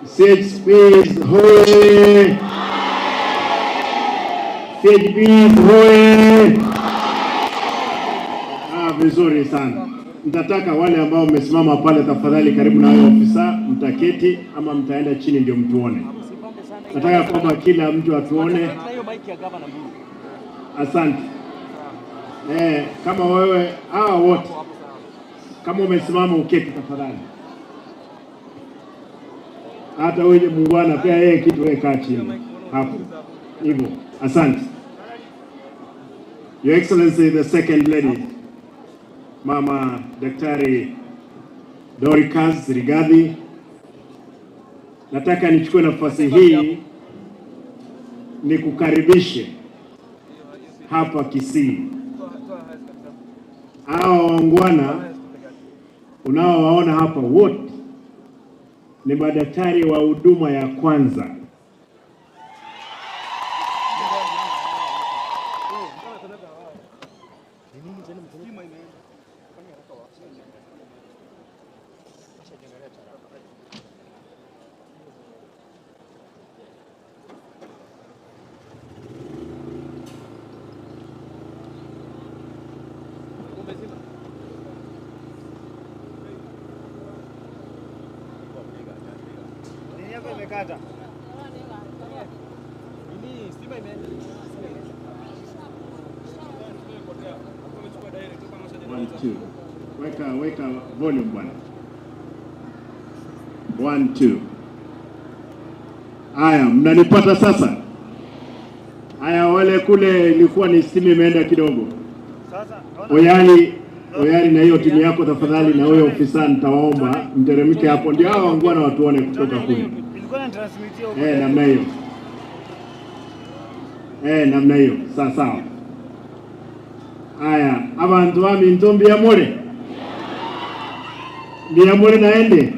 CHPs hoye! CHPs hoye! Ah, vizuri sana. Nitataka wale ambao mmesimama pale, tafadhali karibu na hayo ofisa, mtaketi ama mtaenda chini ndio mtuone. Nataka kwamba kila mtu atuone. Asante. Eh, kama wewe hawa wote kama umesimama uketi tafadhali. Hata wewe muungwana pia yeye kitu wewe kaa chini hapo hivyo. Asante. Your Excellency the Second Lady, Mama Daktari Dorcas Rigathi, nataka nichukue nafasi hii nikukaribishe hapa Kisii. Hawa waungwana unaowaona hapa wote ni madaktari wa huduma ya kwanza. Nini yako imekata? One, two. Weka, weka volume bwana. One, two. Haya, mnanipata sasa? Haya, wale kule ilikuwa ni simu imeenda kidogo. Sasa ona. Oyali, Oyali na hiyo timu yako tafadhali, na huyo ofisa nitawaomba mteremke hapo, ndio hao waungwana watuone kutoka kule. Ilikuwa na transmitia huko. Eh, namna hiyo. Eh, namna hiyo. Sawa sawa. Aya, abantu baminto mbiyamure. Mbiyamure naende.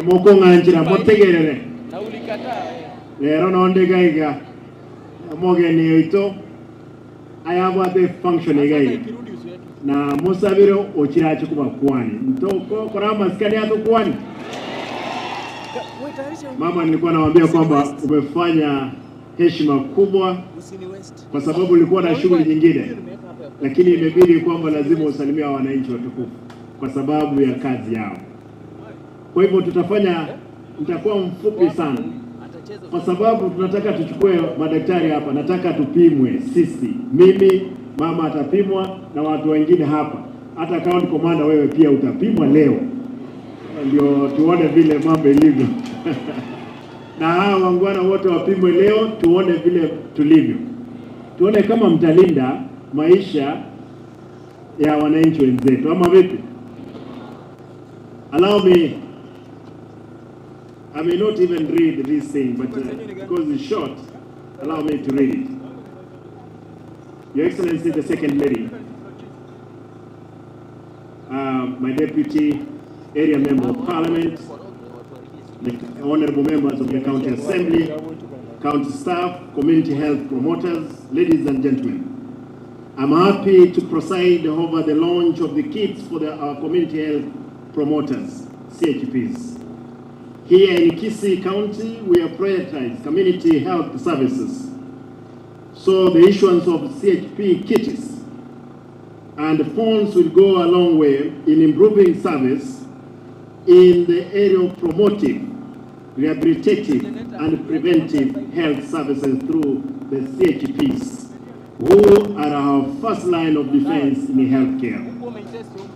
Emoko ng'anchira motegerere. Na ulikataa eh. Lero nonde gaiga. Omogeni oito ayabwate function igaiga. Ikirudi usiweke. Na musabire okirachi kubakwani. Ntoko kora masikani atukwani. Wewe tayarisha. Mama, nilikuwa nawaambia kwamba umefanya heshima kubwa Usini waste. kwa sababu ulikuwa na shughuli nyingine, lakini imebidi kwamba lazima usalimia wananchi watukufu kwa sababu ya kazi yao. Kwa hivyo tutafanya, nitakuwa mfupi sana Atacheza. kwa sababu tunataka tuchukue madaktari hapa, nataka tupimwe sisi, mimi, mama atapimwa na watu wengine hapa, hata county commander, wewe pia utapimwa leo, ndio tuone vile mambo ilivyo. Na hawa wangwana wote wapimwe leo, tuone vile tulivyo, tuone kama mtalinda maisha ya wananchi wenzetu ama vipi? Allow me, I may not even read this thing, but because it's short, allow me to read it. Your Excellency, the Second Lady, my Deputy Area Member of Parliament, the honorable members of the County Assembly, county staff, community health promoters, ladies and gentlemen. I'm happy to preside over the launch of the kits for our community health promoters, CHPs. Here in Kisii County, we have prioritized community health services. So the issuance of CHP kits and funds will go a long way in improving service in the area of promotive, rehabilitative, and preventive health services through the CHPs, who are our first line of defense in healthcare. Huko umeitest huko.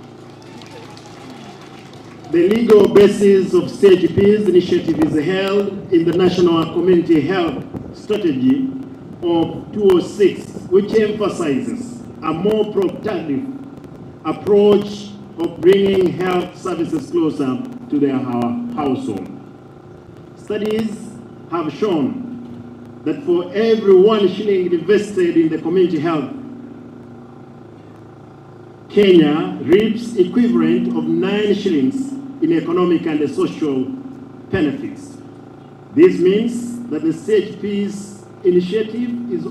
The legal basis of CHP's initiative is held in the National Community Health Strategy of 2006, which emphasizes a more productive approach of bringing health services closer to their household. Studies have shown that for every 1 shilling invested in the community health, Kenya reaps equivalent of 9 shillings in economic and social benefits. This means that the CHP's initiative is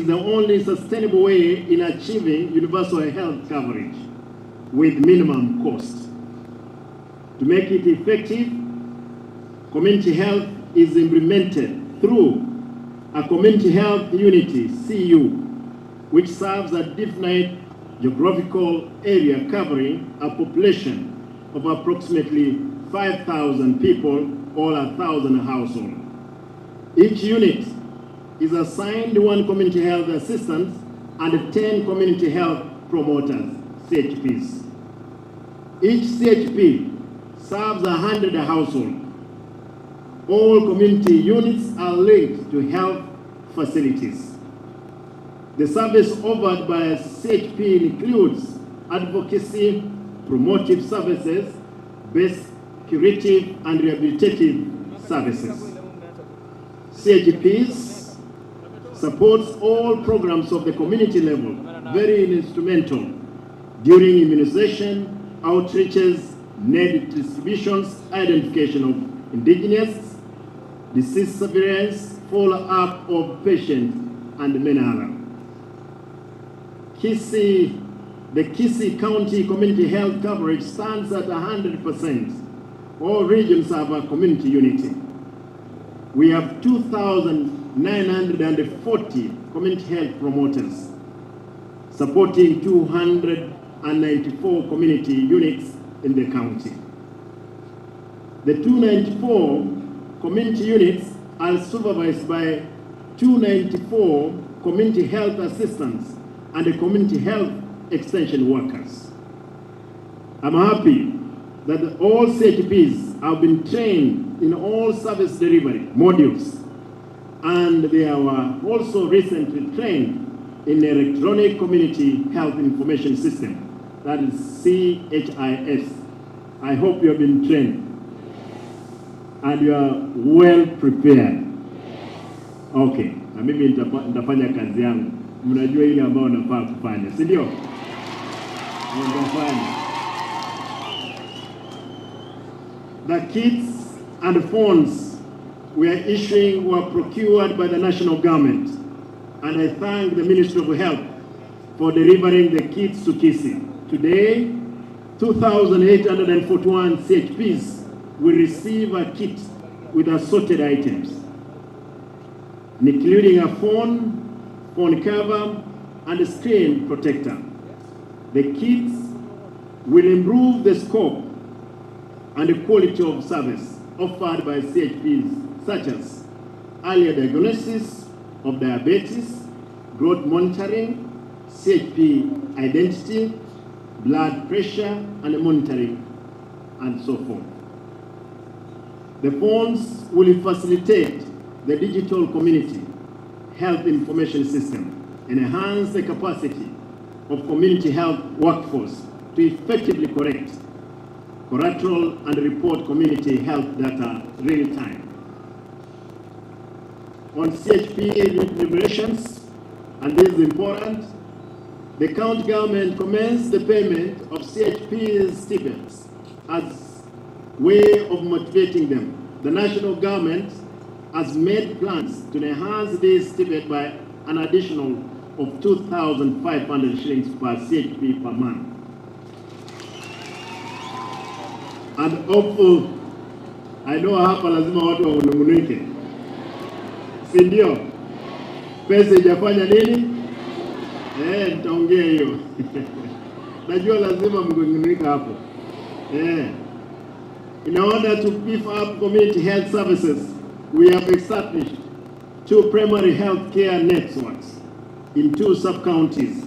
the only sustainable way in achieving universal health coverage with minimum cost. To make it effective, community health is implemented through a community health unit, CU, which serves a definite geographical area covering a population of approximately 5,000 people or 1,000 households. Each unit is assigned one community health assistant and 10 community health promoters, CHPs. Each CHP serves 100 households. All community units are linked to health facilities. The service offered by CHP includes advocacy, promotive services, basic curative and rehabilitative services. CHPs supports all programs of the community level, very instrumental during immunization, outreaches, net distributions, identification of indigenous, disease surveillance, follow-up of patients, and many others. Kisii, the Kisii County Community Health coverage stands at 100%. All regions have a community unity. We have 2,940 community health promoters supporting 294 community units in the county. The 294 community units are supervised by 294 community health assistants and the community health extension workers. I'm happy that all CHPs have been trained in all service delivery modules, and they were also recently trained in the Electronic Community Health Information System, that is CHIS. I hope you have been trained and you are well prepared. Okay, na mimi nitafanya kazi yangu. Mnajua ile ambayo nafaa kufanya, si ndio? Nitafanya. The kits and phones we are issuing were procured by the national government, and I thank the Ministry of Health for delivering the kits to Kisii. Today, 2,841 CHPs will receive a kit with assorted items, including a phone, phone cover, and a screen protector. The kits will improve the scope and the quality of service offered by CHPs, such as earlier diagnosis of diabetes, growth monitoring, CHP identity, blood pressure and monitoring, and so forth. The phones will facilitate the digital community health information system and enhance the capacity of community health workforce to effectively correct collateral and report community health data real time. On CHP regulations, and this is important, the county government commenced the payment of CHP's stipends as way of motivating them. The national government has made plans to enhance this stipend by an additional of 2,500 shillings per CHP per month. And hopeful, I know hapa lazima watu wanung'unike, si ndio? Pesa ijafanya nini? Nitaongea hiyo. Najua lazima mnung'unike hapo. In order to beef up community health services, we have established 2 primary health care networks in 2 sub-counties,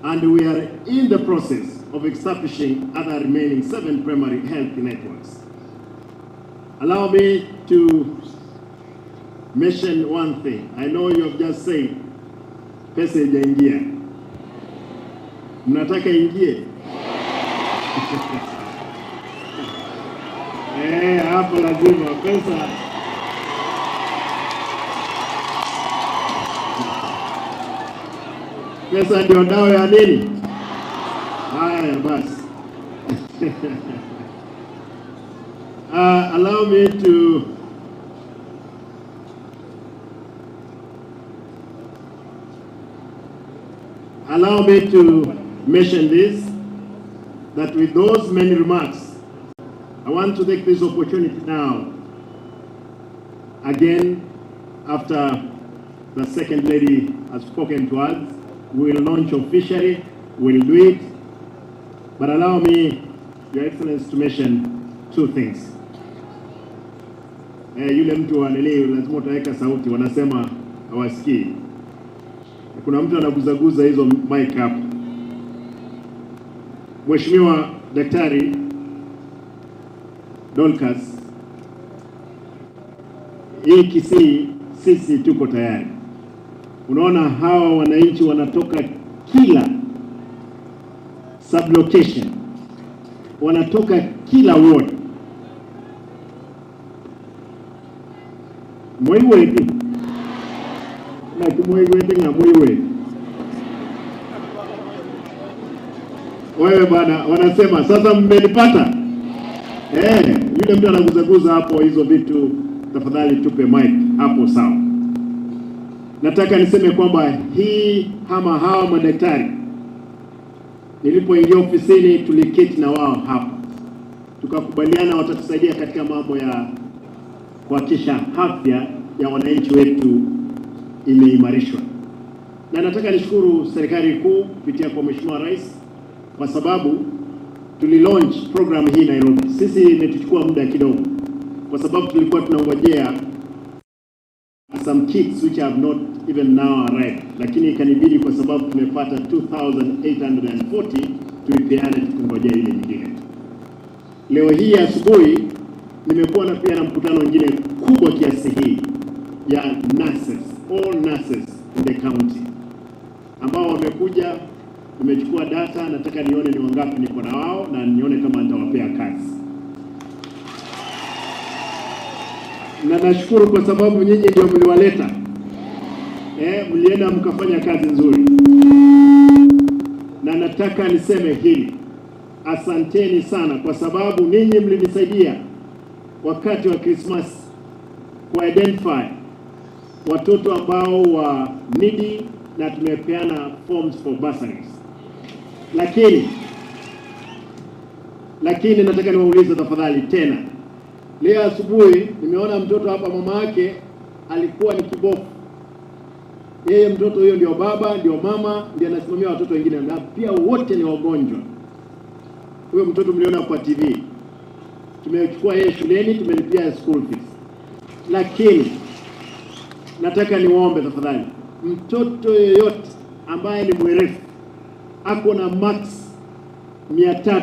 and we are in the process of establishing other remaining 7 primary health networks. Allow me to mention one thing. I know you have just said, pesa haijaingia. Mnataka ingie? Hapo lazima pesa. Pesa ndio dawa ya nini? Haya basi. Allow me to mention this, that with those many remarks, I want to take this opportunity now, again, after the second lady has spoken to us, we will launch officially, we'll do it. But allow me, Your Excellency, to mention two things. Eh, yule mtu wa nini lazima utaweka sauti, wanasema hawasikii. Kuna mtu anaguzaguza hizo mic hapa. Mheshimiwa Daktari Dorcas, hii Kisii sisi tuko tayari. Unaona hawa wananchi wanatoka kila sublocation, wanatoka kila ward. Mwiweti na kimwiweti nga mwiweti wewe bwana, wanasema sasa mmenipata. Eh, yule mtu anaguzaguza hapo hizo vitu, tafadhali tupe mic hapo, sawa. Nataka niseme kwamba hii ama hawa madaktari, nilipoingia ofisini tuliketi na wao hapa, tukakubaliana watatusaidia katika mambo ya kuhakikisha afya ya wananchi wetu imeimarishwa, na nataka nishukuru serikali kuu kupitia kwa Mheshimiwa Rais kwa sababu tulilaunch program hii Nairobi. Sisi imetuchukua muda kidogo, kwa sababu tulikuwa tunangojea some kits which have not even now arrived, lakini ikanibidi kwa sababu tumepata 2840 tuipeane tukingojea ile nyingine. Leo hii asubuhi nimekuwa na pia na mkutano mwingine kubwa kiasi hii ya nurses, all nurses in the county ambao wamekuja. Nimechukua data, nataka nione ni wangapi niko na wao na nione kama nitawapea kazi, na nashukuru kwa sababu nyinyi ndio mliwaleta. Mlienda mkafanya kazi nzuri, na nataka niseme hili, asanteni sana kwa sababu ninyi mlinisaidia wakati wa Christmas ku identify watoto ambao wa needy na tumepeana forms for bursaries. Lakini nataka niwaulize tafadhali tena, leo asubuhi nimeona mtoto hapa, mama yake alikuwa ni kibofu. Yeye mtoto huyo ndio baba ndio mama ndio anasimamia watoto wengine, na pia wote ni wagonjwa. Huyo mtoto mliona kwa TV, tumechukua yeye shuleni, tumelipia school fees. Lakini nataka niwaombe tafadhali, mtoto yeyote ambaye ni mwerevu ako na marks 300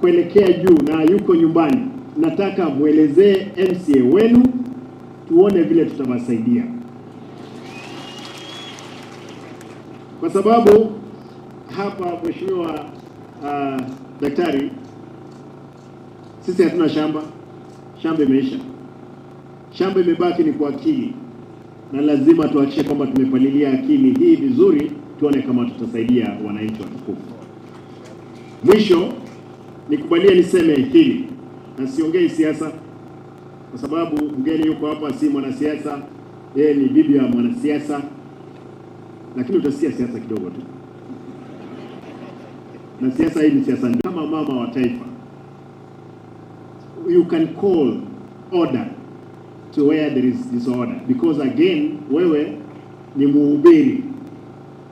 kuelekea juu na yuko nyumbani, nataka mwelezee MCA wenu, tuone vile tutawasaidia, kwa sababu hapa, Mheshimiwa Daktari, sisi hatuna shamba, shamba imeisha, shamba imebaki ni kwa akili, na lazima tuhakikishe kwamba tumepalilia akili hii vizuri, tuone kama tutasaidia wananchi watukufu. Mwisho nikubalie niseme hili, na siongei siasa kwa sababu mgeni yuko hapa, si mwanasiasa, yeye ni bibi ya mwanasiasa, lakini utasikia siasa kidogo tu, na siasa hii ni siasa. Kama mama wa taifa, you can call order to where there is disorder, because again, wewe ni mhubiri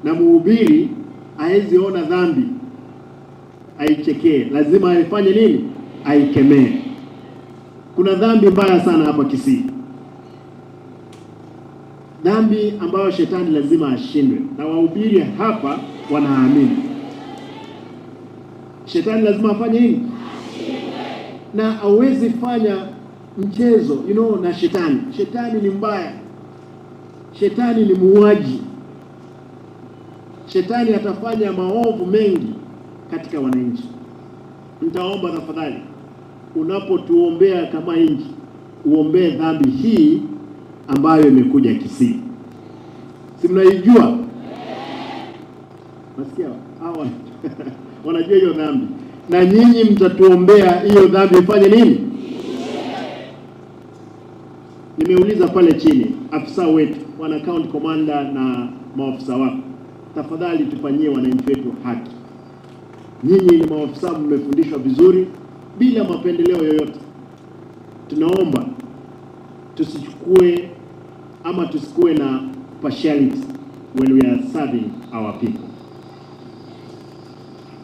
na mhubiri haezi ona dhambi aichekee, lazima aifanye nini? Aikemee. Kuna dhambi mbaya sana hapa Kisii, dhambi ambayo shetani lazima ashindwe, na wahubiri hapa wanaamini shetani lazima afanye nini, na hawezi fanya mchezo na shetani. Shetani ni mbaya, shetani ni muuaji, shetani atafanya maovu mengi katika wananchi. Nitaomba tafadhali, unapotuombea kama nchi, uombee dhambi hii ambayo imekuja Kisii. Si mnaijua? Nasikia hawa wanajua hiyo dhambi, na nyinyi mtatuombea hiyo dhambi ifanye nini? Nimeuliza pale chini afisa wetu, wana county commander na maafisa wako, tafadhali tufanyie wananchi wetu haki. Nyinyi ni maafisa, mmefundishwa vizuri, bila mapendeleo yoyote. Tunaomba tusichukue ama tusikue na partiality when we are serving our people,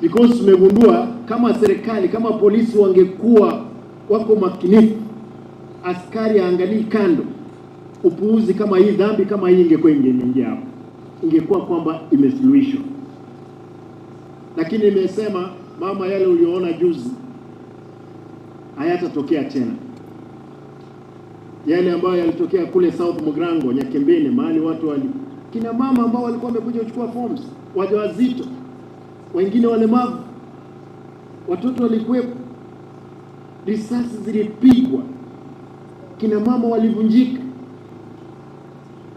because tumegundua kama serikali, kama polisi wangekuwa wako makinifu, askari aangalii kando, upuuzi kama hii, dhambi kama hii ingekuwa ingeingia hapo, ingekuwa kwamba imesuluhishwa. Lakini nimesema mama, yale uliyoona juzi hayatatokea tena. Yale ambayo yalitokea kule South Mugirango, Nyakembene, mahali watu wali kina mama ambao walikuwa wamekuja kuchukua forms, wajawazito, wengine walemavu, watoto walikuwepo, risasi zilipigwa, kina mama walivunjika.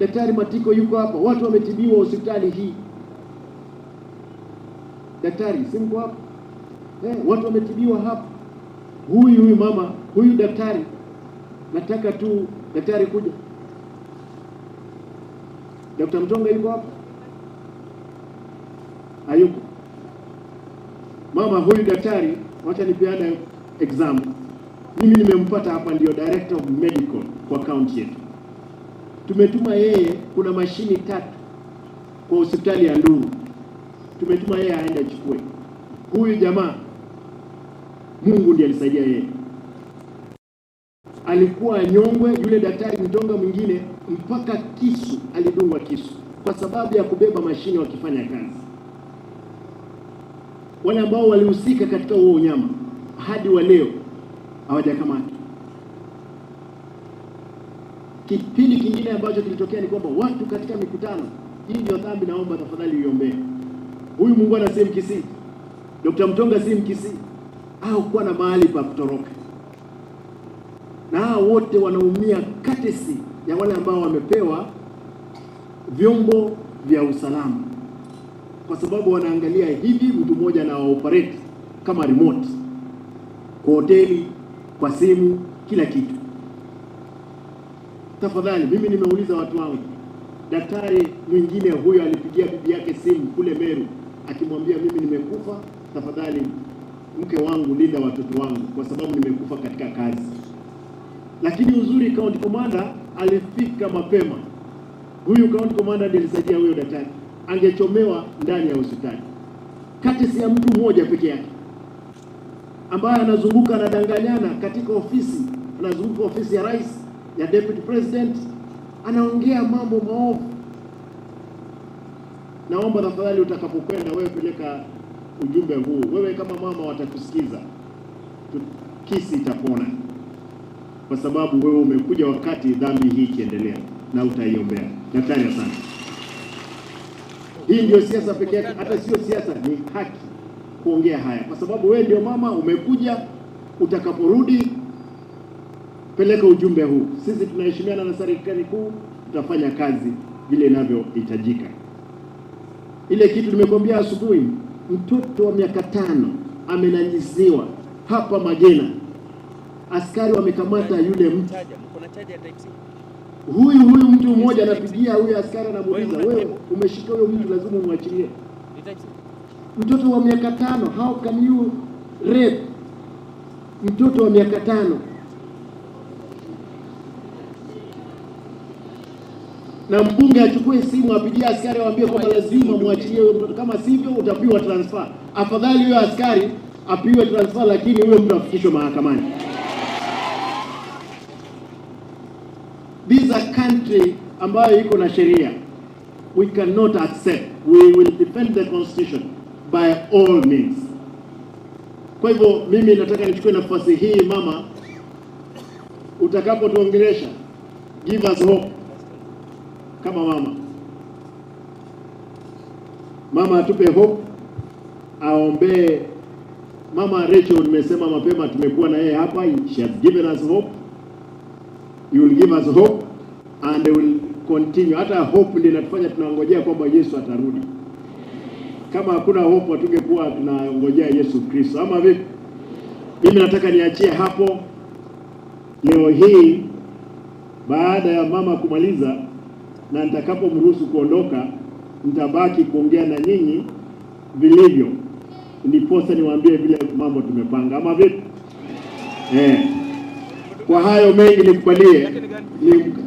Daktari Matiko yuko hapa, watu wametibiwa hospitali hii. Daktari, si mko hapa? Watu wametibiwa hapa. Huyu mama, huyu daktari, nataka tu daktari kuja. Dr. Mtonga yuko hapa? Hayuko. Mama huyu daktari, wacha nipeane example. Mimi nimempata hapa, ndio director of medical kwa county yetu. Tumetuma yeye, kuna mashini 3 kwa hospitali ya Nduru. Tumetuma yeye aende achukue. Huyu jamaa, Mungu ndiye alisaidia yeye. Alikuwa anyongwe, yule daktari Mtonga mwingine mpaka kisu, alidungwa kisu kwa sababu ya kubeba mashine wakifanya kazi. Wale ambao walihusika katika huo unyama hadi wa leo hawajakamatwa. Kipindi kingine ambacho kilitokea ni kwamba watu katika mikutano, hii ndio dhambi, naomba tafadhali uiombee. Huyu muungwana si Mkisii, Dr. Mtonga si Mkisii, au kuwa na mahali pa kutoroka. Na hao wote wanaumia courtesy ya wale ambao wamepewa vyombo vya usalama, kwa sababu wanaangalia hivi mtu mmoja na operate kama remote kwa hoteli, kwa simu, kila kitu. Tafadhali, mimi nimeuliza watu wangu, daktari mwingine huyo alipigia bibi yake simu kule Meru akimwambia mimi nimekufa, tafadhali mke wangu linda watoto wangu kwa sababu nimekufa katika kazi. Lakini uzuri county commander alifika mapema. Huyu county commander ndiye alisaidia huyo daktari, angechomewa ndani ya hospitali. Kati ya mtu mmoja peke yake ambaye anazunguka anadanganyana katika ofisi, anazunguka ofisi ya rais, ya deputy president, anaongea mambo maovu. Naomba tafadhali utakapokwenda wewe peleka ujumbe huu. Wewe kama mama watakusikiza. Kisi itapona. Kwa sababu wewe umekuja wakati dhambi hii ikiendelea na utaiombea. Daktari, asante. Hii ndio siasa pekee yake, hata sio siasa, ni haki kuongea haya. Kwa sababu wewe ndio mama umekuja, utakaporudi peleka ujumbe huu. Sisi tunaheshimiana na serikali kuu, tutafanya kazi vile inavyohitajika. Ile kitu nimekuambia asubuhi, mtoto wa miaka 5 amenanyiziwa hapa Magena. Askari wamekamata yule mtu. Huyu mtu mmoja anapigia huyu askari anamuuliza, wewe umeshika huyo mtu, lazima umwachilie. Mtoto wa miaka 5, how can you rape mtoto wa miaka 5? Na mbunge achukue simu apigie askari awaambie kwamba lazima muachilie huyo mtoto, kama sivyo utapiwa transfer. Afadhali huyo askari apiwe transfer lakini huyo mtu afikishwe mahakamani. This is a country ambayo iko na sheria. We cannot accept. We will defend the constitution by all means. Kwa hivyo mimi nataka nichukue nafasi hii mama, utakapotuongelesha give us hope kama mama. Mama atupe hope, aombee. Mama Rachel nimesema mapema tumekuwa na yeye hapa, she has given us hope. You will give us hope and they will continue. Hata hope ndio inatufanya tunangojea kwamba Yesu atarudi. Kama hakuna hope hatungekuwa tunangojea Yesu Kristo. Ama vipi? Mimi nataka niachie hapo leo hii baada ya mama kumaliza, na nitakapomruhusu kuondoka nitabaki kuongea na nyinyi vilivyo, ndiposa niwaambie vile mambo tumepanga. Ama vipi? Eh. Kwa hayo mengi nikubalie nimkaribishe